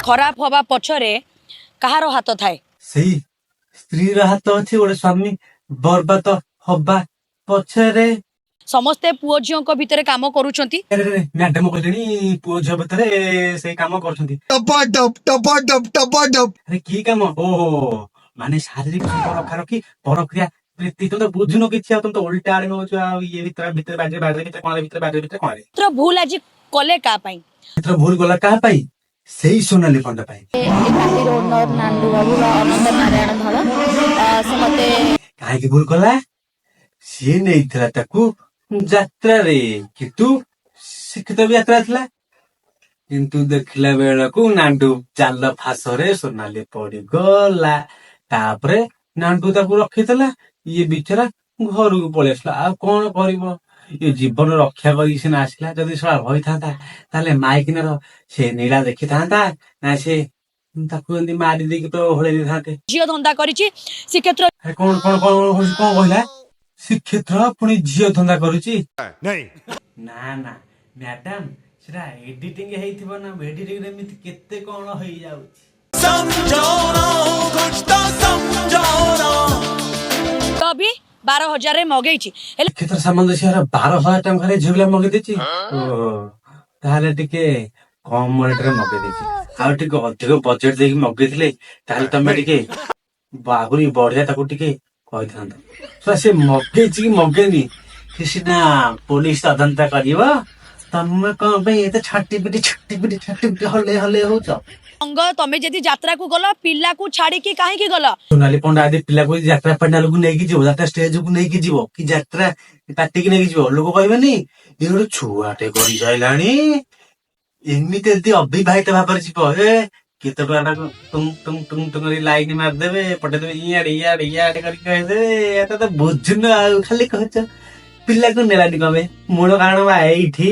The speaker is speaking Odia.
ଖରାପ ହବା ପଛରେ କାହାର ହାତ ଥାଏ? ସେଇ ସ୍ତ୍ରୀର ହାତ ଅଛି ଗୋଟେ ସ୍ୱାମୀ ବର୍ବାଦ ହବା ପଛରେ। ସମସ୍ତେ ପୁଅ ଝିଅଙ୍କ ଭିତରେ କାମ କରୁଛନ୍ତି। ମ୍ୟାଡାମ କହିଲେଣି, ପୁଅ ଝିଅ ଭିତରେ ସେଇ କାମ କରୁଛନ୍ତି। ଟପାଟପ ଟପାଟପ ଟପାଟପ। ଆରେ, କି କାମ? ଓହୋ, ମାନେ ଶାରୀରିକ ସମ୍ପର୍କ ରଖା ରଖି, ପରକ୍ରିୟା ପ୍ରୀତି। ତମେ ତ ବୁଝୁନ କିଛି, ଆଉ ତମେ ତ ଓଲଟା ଆଡେ ନଉଛ। ଆଉ ଇଏ ଭିତରେ ଭିତରେ, ବାଡିରେ ବାଡିରେ ଭିତରେ କଣରେ ଭିତରେ, ବାଡିରେ ଭିତରେ କଣରେ। ମାତ୍ର ଭୁଲ ଆଜି କଲେ କାହା ପାଇଁ? ଏଥର ଭୁଲ ଗଲା କାହା ପାଇଁ? ସେଇ ସୋନାଲି ପଣ୍ଡା ପାଇଁ। ଏ ପାର୍ଟିର ଓନର ନାଣ୍ଡୁ ବାବୁ ବା ଅନନ୍ତ ନାରାୟଣ ଧଳ, ସେ ମତେ କାହିଁକି ଭୁଲ କଲା? ସିଏ ନେଇଥିଲା ତାକୁ ଯାତ୍ରାରେ, କିନ୍ତୁ ଶିକ୍ଷିତ ବି ଯାତ୍ରା ଥିଲା, କିନ୍ତୁ ଦେଖିଲା ବେଳକୁ ନାଣ୍ଡୁ ଜାଲ ଫାସରେ ସୋନାଲି ପଡିଗଲା। ତାପରେ ନାଣ୍ଡୁ ତାକୁ ରଖିଥିଲା, ଇଏ ବିଚରା ଘରକୁ ପଳେଇ ଆସିଲା। ଆଉ କଣ କରିବ? ଇଏ ଜୀବନ ରକ୍ଷା କରିକି ସିନା ଆସିଲା। ଯଦି ଶଳା ରହିଥାନ୍ତା, ତାହେଲେ ମାଇକିନାର ସେ ନୀଳା ଦେଖିଥାନ୍ତା ନା? ସେ ତାକୁ ଏମିତି ମାରି ଦେଇକି ପୁରା ଓହଳେଇ ଦେଇଥାନ୍ତେ। ଝିଅ ଧନ୍ଦା କରିଛି ଶ୍ରୀକ୍ଷେତ୍ର। ଆରେ, କଣ କଣ କଣ କଣ କଣ କହିଲା? ଶ୍ରୀକ୍ଷେତ୍ର ପୁଣି ଝିଅ ଧନ୍ଦା କରୁଛି? ନା ନା ମ୍ୟାଡାମ, ସେଟା ଏଡିଟିଂ ହେଇଥିବ ନା। ଏଡିଟିଂ ରେ ଏମିତି କେତେ କଣ ହେଇଯାଉଛି। ତ ବି 12,000ରେ ମଗେଇଛି ହେଲେ ଶ୍ରୀକ୍ଷେତ୍ର ସାମନ୍ତ ସିଂହାର 12,000 ଟଙ୍କାରେ ଝିଅ ପିଲା ମଗେଇ ଦେଇଛି। ଓହୋ, ତାହେଲେ ଟିକେ କମ ରେଟରେ ମଗେଇ ଦେଇଛି। ଆଉ ଟିକେ ଅଧିକ ବଜେଟ ଦେଇକି ମଗେଇଥିଲେ, ତାହେଲେ ତମେ ଟିକେ ଆହୁରି ବଢିଆ ତାକୁ ଟିକେ କହିଥାନ୍ତ। ଶଳା, ସେ ମଗେଇଛି କି ମଗେଇନି, ସେ ସିନା ପୋଲିସ ତଦନ୍ତ କରିବ। ତମେ କଣ ପାଇଁ ଏତେ ଛାଟି ପିଟି ଛାଟି ପିଟି ଛାଟି ପିଟି ହଲେ ହଲେ ହଉଛ? ଅଙ୍ଗ, ତମେ ଯଦି ଯାତ୍ରାକୁ ଗଲ, ପିଲାକୁ ଛାଡିକି କାହିଁକି ଗଲ? ସୋନାଲି ପଣ୍ଡା ଆଦି ପିଲାକୁ ଯାତ୍ରା ପେଣ୍ଡାଲକୁ ନେଇକି ଯିବ, ଯାତ୍ରା ଷ୍ଟେଜକୁ ନେଇକି ଯିବ କି ଯାତ୍ରା ପାର୍ଟିକି ନେଇକି ଯିବ, ଲୋକ କହିବେନି ଇଏ ଗୋଟେ ଛୁଆଟେ କରିସାରିଲାଣି? ଏମିତି ଯଦି ଅବିବାହିତ ଭାବରେ ଯିବ, ଏ କେତେ ଟଙ୍କା ଟୁଙ୍ଗ ଟୁଙ୍ଗ ଟୁଙ୍ଗ ଟୁଙ୍ଗ କରି ଲାଇନ ମାରିଦେବେ, ପଠେଇଦେବେ, ଇଆଡେ ଇଆଡେ ଇଆଡେ କରିକି କହିଦେବେ। ଏଟା ତ ବୁଝୁନ, ଆଉ ଖାଲି କହୁଛ ପିଲାକୁ ନେଲାନି କଣ ପାଇଁ। ମୂଳ କାରଣ ବା ଏଇଠି।